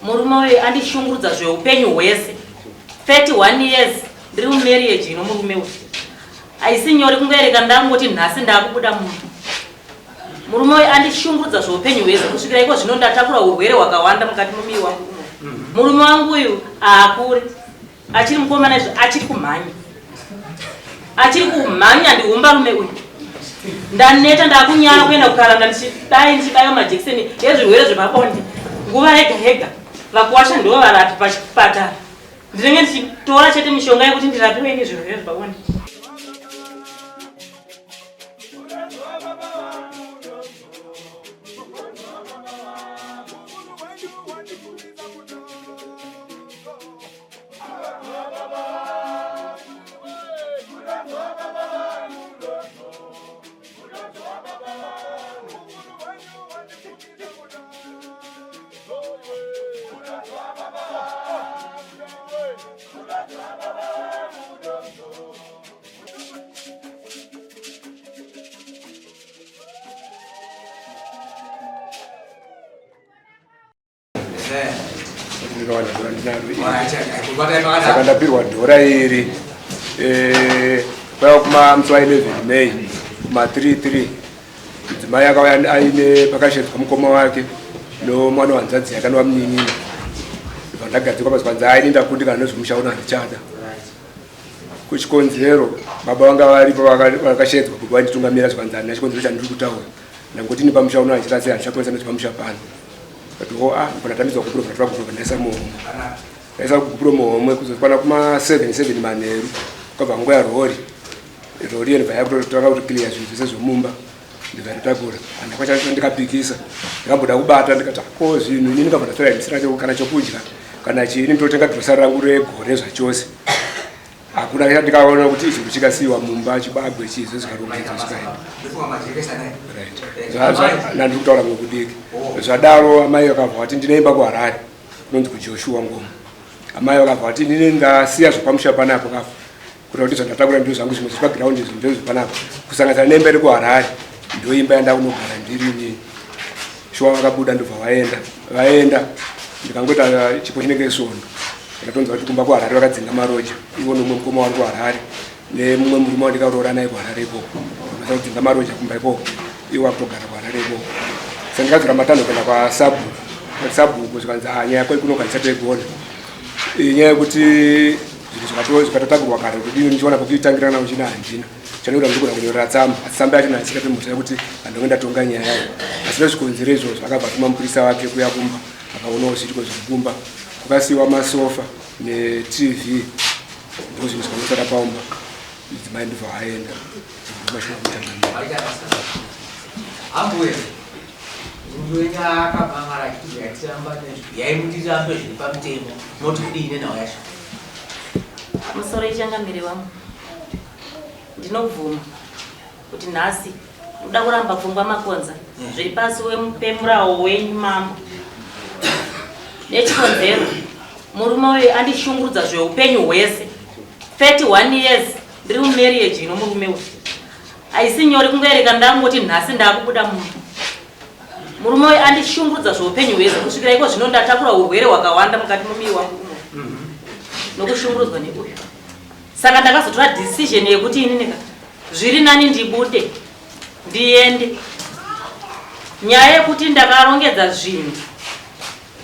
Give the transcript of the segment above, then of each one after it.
Murume uyu andishungurudza zveupenyu hwese. 31 years ndiri mumarriage ino murume uyu. Haisi nyore kungoereka ndangoti nhasi ndakubuda mumba. Murume uyu andishungurudza zveupenyu hwese kusvikira iko zvino ndatakura urwere hwakawanda mukati memuviri wangu uno. Murume wangu uyu haakure. Achiri mukomana izvo achiri kumhanya. Achiri kumhanya ndihumbarume uyu. Ndaneta ndakunyara kuenda kukaranda ndichidai ndichibaiwa majekiseni ezvirwere zvepabonde. Nguva yega yega vakuwasha ndivo varapi pachipatara. Ndinenge ndichitora chete mishonga yekuti ndirapiwe ini zvirwere zvepabonde. Saka ndapirwa dhora iri eh, kwaiva kuma musi wa 11 May kuma 33 mudzimai akauya aine pakashedzwa mukoma wake nomwana wanzadzi yake anova munin'ina ndibva ndagadzikwa pasi panzi aini ndakundikana nezvemusha uno handichada kuchikonzero baba vanga varipo vakashedzwa kuti vanditungamira zvikanzi handina chikonzero chandiri kutaura ndangoti ini pamusha uno handichirasi handichakwanisa noti pamusha pano but ho ah ndibva ndatambidzwa gupuro ndatora gupuro ndaisa muhomwe ndaisa gupuro muhomwe kuzokwana kuma 7 7 manheru kwabva nguva yarori rori iyo ndibva yakutotanga kuti clear zvinhu zvese zvemumba ndibva ndatakura handakwacha ndikapikisa ndikamboda kubata ndikati ko zvinhu ini ndikabva ndatora ndisina kana chokudya kana chii ndinotenga grosari rangu regore zvachose hakuna ndikaona kuti ichi chikasiyiwa mumba chibagwe chizo zvikarongedzwa zvikaenda nandiri kutaura mwekudiki oh. zvadaro amai vakabva vati ndinoimba kuharare kunonzi kujoshua ngoma amai vakabva vati ndine ndasiya zvepamusha panapo kafa kuita kuti zvandatakura ndizvo zvangu zvimwe zvepagiraundi izvi ndizvo zvepanapa kusanganisa nemba iri kuharare ndoimba yandakunogara ndiri inini shuwa vakabuda ndobva vaenda vaenda ndikangoita chipo chinenge svondo ndakatonzwa kuti kumba kuharare vakadzinga maroja ivo nomumwe mukoma wari kuharare nemumwe murume wandikaroora naye kuharare ikoko vasa kudzinga maroja kumba ikoko iwo akutogara kuharare ikoko sa ndikadzora matanho kuenda kwasabhuku kwasabhuku zvikanzi ah, nyaya yako ikunoka ndichatoigona nyaya yekuti zvinhu zvikatotagurwa kare kuti ini ndichiwana pekuitangira kana uchina handina chanoita ndikona kunyorera tsamba asi tsamba yacho naisikape mhosva yekuti handonge ndatonga nyaya yayo asi nezvikonzero izvozvo akabva atuma mupurisa wake kuya kumba akaonawo zviitiko zviri kumba kukasiiwa masofa netv ndozvinhu zvikangosara paumba mudzimai ndobva aenda mashoko ambuya murume wenyu akamangara achiti yaitiramba yaimuti zviri pamutemo moti kudii nenhau yacho musoro ichangamire wangu ndinobvuma kuti nhasi uda kuramba pfungwa makonza hmm. zviri pasi pemurawo wenyu mambo nechikonzero murume uyu andishungurudza zveupenyu hwese 31 years ndiri mumarriage ino murume uyu haisi nyore kungoereka ndangoti nhasi ndakubuda mumba murume uyu andishungurudza zveupenyu hwese kusvikira iko zvino ndatakura urwere hwakawanda mukati memuviri wangu uno mhm. nokushungurudzwa neuyu saka ndakazotora decision yekuti ininika zviri nani ndibude ndiende nyaya yekuti ndakarongedza zvinhu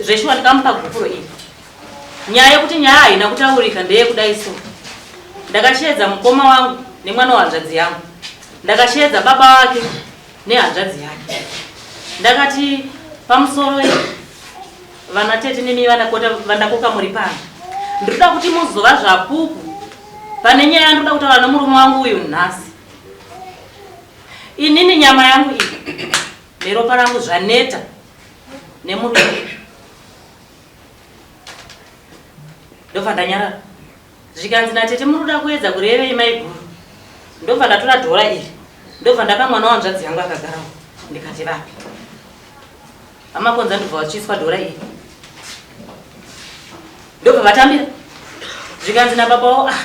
zveshuwa ndikamupa gupuro iyi Nyaya yekuti nyaya haina kutaurika ndeyekudai so. Ndakasheedza mukoma wangu nemwana wehanzvadzi yangu. Ndakasheedza baba vake nehanzvadzi yake. Ndakati pamusoro vana tete nemi vanakota vandakoka muri pano. Ndinoda kuti muzova zvapupu pane nyaya yandinoda kutaura nomurume wangu uyu nhasi. Inini nyama yangu iyi neropa rangu zvaneta nemurume. Ndobva ndanyarara. Zvikanzi natete muri kuda kuedza kurevei maiguru. Ndobva ndatora dhora iri. Ndobva ndapa mwana wanzvadzi yangu akagarawo. Ndikati vapi. Amakonza ndobva vatsviswa dhora iri. Ndobva vatambira. Zvikanzi nababa wavo ah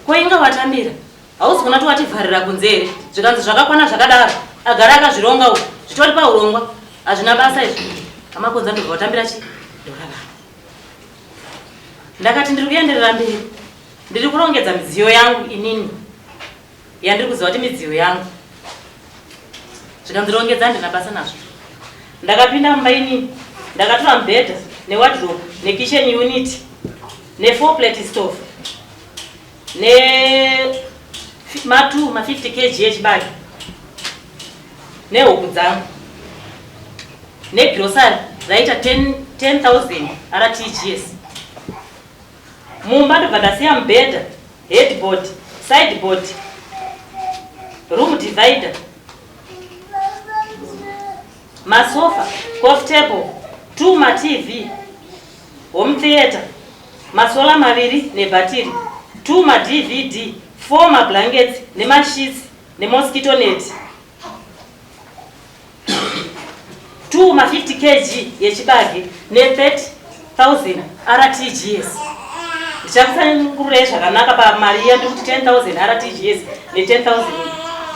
ko inga watambira. Hausi kuona kuti wativharira kunze here? Zvikanzi zvakakwana zvakadaro. Agara akazvironga uyu. Zvitori pahurongwa. Hazvina basa izvi. Amakonza ndobva watambira chi? Dhora vanhu. Ndakati ndiri kuenderera mberi, ndiri kurongedza midziyo yangu inini yandiri kuziva kuti midziyo yangu. Zvikanzi rongedza, handina basa nazvo. Ndakapinda mumba inini, ndakatora mubhedha newardrobe nekitchen unit ne4 plate stove ne ma2 ma 50 kg echibage nehuku dzangu negrosari raita 10,000 RTGS. Mumba ndobva ndasiya mubhedha, headboard, sideboard, room divider, masofa, coffee table, 2 matv, home theatre, masola maviri nebhatiri, 2 madvd, 4 mablankets nemasheets nemosquito net, 2 ma 50 kg yechibage ne 30,000 RTGS. Ndichakutsanangurai zvakanaka pamari iya, ndiri kuti 10,000 RTGS ne 10,000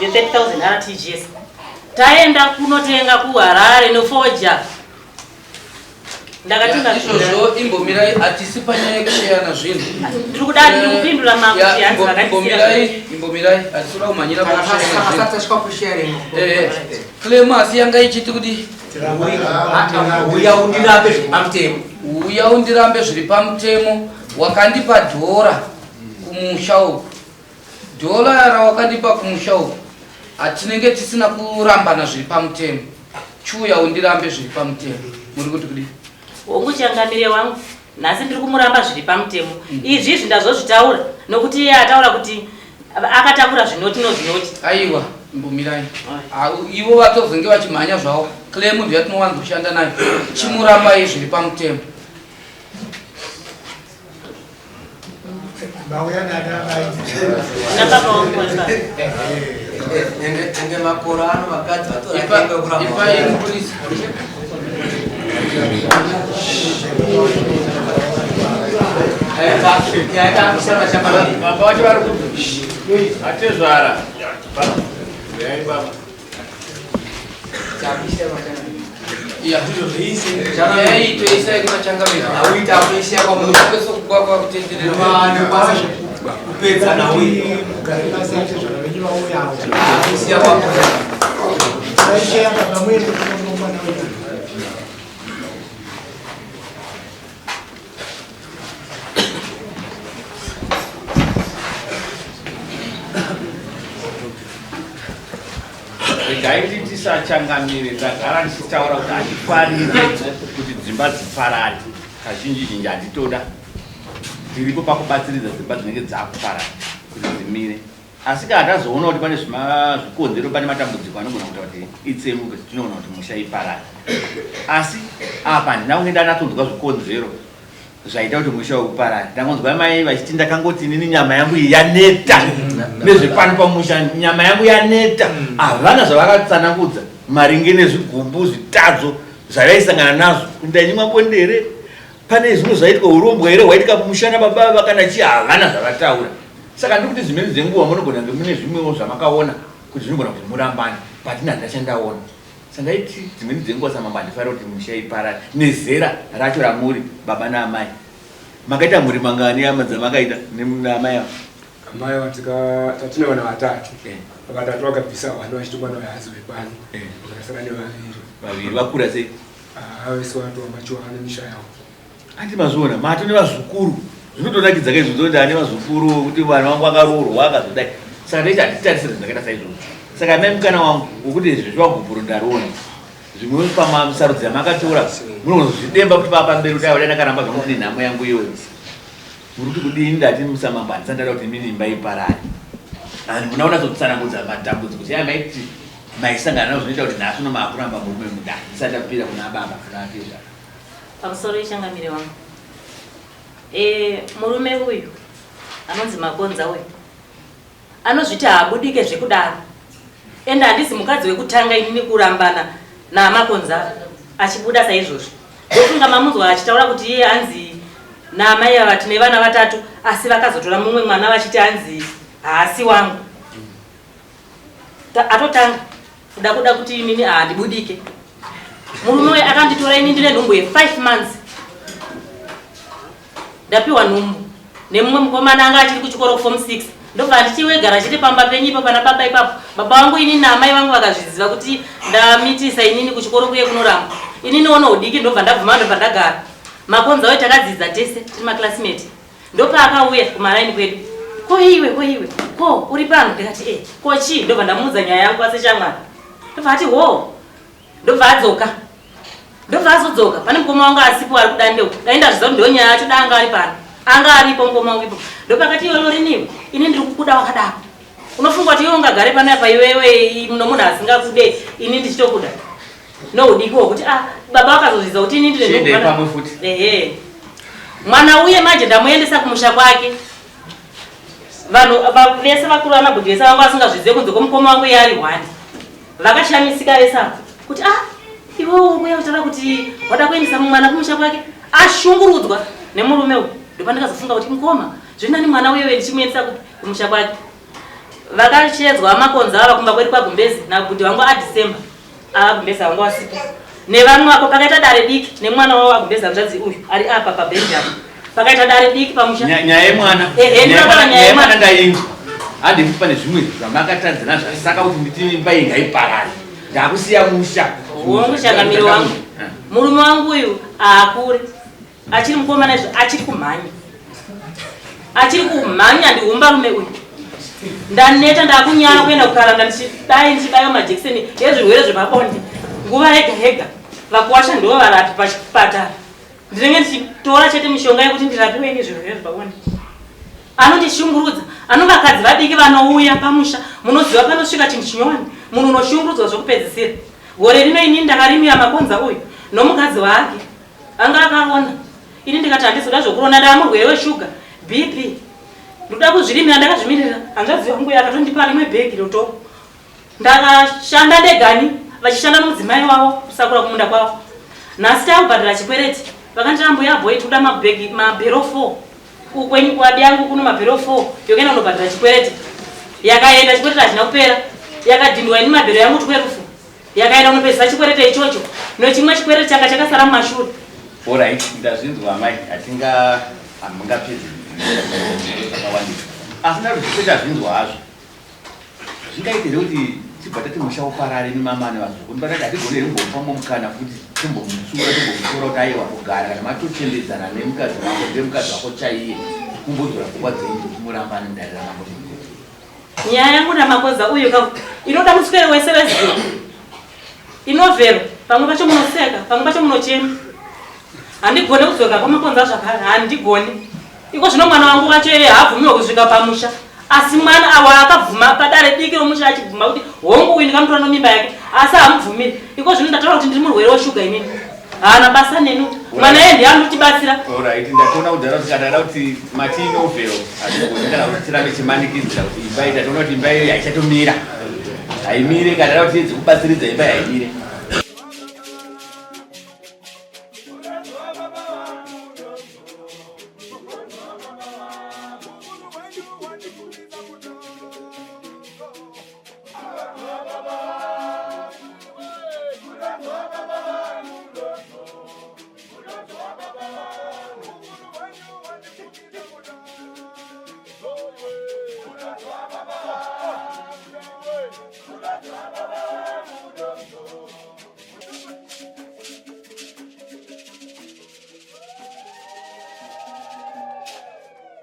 ne 30,000 RTGS. Taenda kunotenga kuHarare nofoja. Ndakatenga izvozvo. Imbomirai, hatisi panyaya yekusheyana zvinhu. Ndiri kuda, ndiri kupindura makuti hanzi vakandisiira. Imbomirai, imbomirai, hatisi kuda kumhanyira pakusheyana zvinhu. Tasvika kusharing. Claim asi yanga ichiti kuti Uya undirambe zviri pamutemo. Uya undirambe zviri pamutemo. Wakandipa dhora kumusha uku, dhora rawakandipa kumusha uku hatinenge tisina kurambana zviri pamutemo. Chiuya undirambe zviri pamutemo. Muri kuti kudii? Hongu changamire wangu, nhasi ndiri kumuramba zviri pamutemo. Izvi izvi ndazozvitaura nokuti iye ataura kuti akatakura zvinoti nozvinoti. Aiwa, imbomirai. Ivo vatozenge vachimhanya zvavo. Claim ndiyo yatinowanzoshanda nayo. Chimurambai zviri pamutemo. Vauya nana mai. Nababa wangu vari baba. Ende makore ano vakadzi vatora kuramba. Ipai mupurisa. Baba vacho vari kuti atezvara. Uyai baba. Nyaya toisai kuna changamire. Auita kuisiya kwamunhu. Kwesokugwagwa kutenderera. Kupedza nhau iyi. Mugare pasi, atezvara venyu vauyawo. Kusiya kwamunhu. Vaisheya baba muende kunomwana wenyu. Regai nditisachangamire, ndagara ndichitaura kuti handifarire kuti dzimba dziparare. Kazhinji zhinji handitoda, tiripo pakubatsiridza dzimba dzinenge dzakuparara kuti dzimire, asi kana tazoona kuti pane zvikonzero, pane matambudziko anogona kuita kuti itsemuke, tinoona kuti musha iparare. Asi apa handina kunge ndanatsonzwa zvikonzero zvaita kuti musha uparare. Ndangonzwa mai vachiti ndakangoti inini nyama yangu iyi yaneta nezvepano pamusha, nyama yangu yaneta. Havana zvavakatsanangudza maringe nezvigumbu, zvitadzo zvavaisangana nazvo, kuti ndainyimwa bonde here, pane zvimwe zvaitwa, urombwa here hwaitika pamusha nababa ava kana chii. Havana zvavataura. Saka ndiri kuti dzimweni dzenguva munogona kunge mune zvimwewo zvamakaona kuti zvinogona kuti murambane, but ini handina chandaona. Sandaiti dzimweni dzenguva samambo handifarira kuti musha iparare nezera racho ramuri baba naamai. Makaita mhuri mangani hama dzamakaita naamai ava? Amai vatika tatine vana vatatu. Vatatu vakabvisa vana vachiti mwana wehazi wepano. Vakasara nevaviri. Vaviri vakura sei? Vese vatova machiwa nemisha yavo. Andi mazviona, mato nevazukuru, zvinotonakidza kai zvinzoti ane vazukuru kuti vanhu vangu vakaroorwa akazodai. Saka ndaiti handitarisire zvinhu zvakaita saizvozvo. Saka mai, mukana wangu wekuti zvezvivagupuro ndariona, zvimwe pamasarudzo yamakatora munozvidemba kuti paa pamberi kuti aiwa, dai ndakaramba zvangu, ndine nhamo yangu iyoyo. Muri kuti kudini? Ndati musamambo handisati ndada kuti mini imba iparare, and muna kunatsotsanangudza matambudziko sei maiti maisangana nazvo zvinoita kuti nhasi uno maakuramba murume mudai. Ndisati ndapira kuna baba, kuna atezvara. Pamusoro yechangamire wangu, murume uyu anonzi Makonza uyu anozviti haabudike zvekudaro, ende handisi mukadzi wekutanga inini kurambana naMakonza achibuda saizvozvo. Ndofunga mamunzwa achitaura kuti iye anzi naamai ava tine vana vatatu, asi vakazotora mumwe mwana vachiti anzi haasi wangu. Atotanga kuda kuti inini handibudike. Murume uyu akanditora ini ndine nhumbu ye5 months. Ndapiwa nhumbu nemumwe mukomana anga achiri kuchikoro kuform 6. Ndobva ndichiwegara chete pamba penyu ipo pana baba ipapo. Baba vangu inini naamai vangu vakazviziva kuti ndamitisa inini kuchikoro kuye kunoramba. Inini ono hudiki ndobva ndabvuma ndobva ndagara. Makonza uye takadzidza tese tiri maclassmate. Ndopaakauya kumaraini kwedu. Ko iwe, ko iwe, ko uri pano? Ndikati eh, ko chii? Ndobva ndamuudza nyaya yangu aseshamwari. Ndobva ati hoo. Ndobva adzoka. Ndobva azodzoka pane mukoma wangu asipo ari kudande uko. Dai ndazviziva kuti ndiyo nyaya yacho dai anga ari pano. Anga aripo mukoma wangu ipo. Ndopakati iwe Loriniwe, ini ndiri kukuda wakadaro. Unofunga kuti iwe ungagare pano apa iwewe muno munhu asingakude ini ndichitokuda. Noudiki hwokuti ah baba vakazozvidza kuti ini ndine Chiendei pamwe futi. Ehe. Mwana uye manje ndamuendesa kumusha kwake. Vanhu vese vakuru vana bhudhi vese vanga vasingazvizive kunze kwomukoma wangu iye ari hwani. Vakashamisika vese ava kuti ah iwewe ukuya uchitaura kuti wada kuendesa mwana kumusha kwake ashungurudzwa nemurume uyu. Ndopandakazofunga kuti mukoma zviri nani mwana uyewe ndichimuendesa kumusha kwake. Vakashedzwa makonzo ava kumba kwedu kwaGumbezi nabhudhi vangu aDecember. Agumbezi vangu asipo. Nevamwe apo pakaita dare diki nemwana wavo aGumbezi hanzvadzi uyu ari apa pabhenji apa. Pakaita dare diki pamusha. Nyaya yemwana. Ehe, ndinotaura nyaya yemwana ndainzwa. Handi futi pane zvimwe zvamakatadzana zvasaka kuti nditi imba iyi ngaiparare. Ndakusiya musha. Hongu changamire wangu. Murume wangu uyu haakure. Achiri mukomana izvo achiri kumhanya. Achiri kumhanya ndihumbarume uyu. Ndaneta ndakunyara kuenda kukaranda ndichidai ndichibaiwa majekiseni ezvirwere zvepabonde. Nguva yega yega vakuwasha ndivo varapi pachipatara. Ndinenge ndichitora chete mishonga yekuti ndirapiwe ini zvirwere zvepabonde. Anondishungurudza. Ano vakadzi vadiki vanouya pamusha. Munoziva panosvika chinhu chinyowani. Munhu unoshungurudzwa zvokupedzisira. Gore rino inini ndakarimira makonza uyu nomukadzi wake. Anga akaona. Ini ndikati handizoda zvokurona ndaamurwere weshuga, BP. Ndoda kuzvirimira ndakazvimirira. Hanzvadzi yangu yakatondipa rimwe bhegi roto. Ndakashanda ndegani vachishanda nomudzimai wavo kusakura kumunda kwavo. Nhasi takubhadhara chikwereti. Vakanditi ambuya boy tikuda mabhegi mabhero 4. Kwenyu kwadi yangu kuno mabhero 4 yokuenda kunobhadhara chikwereti. Yakaenda chikwereti hachina kupera. Yakadhindwa ini mabhero yangu 12. Yakaenda kunopedzisa chikwerete ichocho nechimwe chikwerete changa chakasara mumashure. Alright, ndazvinzwa amai, hatinga hamungapedzi zvakawandisa. Asi ndati zvese tazvinzwa hazvo. Zvingaite here kuti tibva tati musha uparare nemama nevazukuru? Ndati hatigone here kumbomupa mumwe mukana futi timbomutsura timbomutora kuti aiwa kugara kana matochembedzana nemukadzi wako ndiye mukadzi wako chaiye kumbodzora pfungwa dzenyu kuti murambane mudare ramambo. Nyaya yangu naMakoza uyu ka inoda muswere wese wezuva. Inovhero, pamwe pacho munoseka, pamwe pacho munochema. Handigone kudzoka kwaMakonza zvakare, handigoni. Iko zvino mwana wangu wacho iye haabvumiwe kusvika pamusha. Asi mwana awa akabvuma padare diki romusha achibvuma kuti hongu uyu ndikamutora nomimba yake, asi haamubvumiri. Iko zvino ndataura kuti ndiri murwere weshuga inini. Haana basa neni. Mwana iye ndiye anotibatsira. Alright, ndatoona kudhara kuti kana kuti mati novel hatigoni kana kuti tirambe chimanikidzira kuti imba iyi tatoona kuti imba iyi haichatomira. Haimire kana kuti tiedze kubatsiridza imba haimire.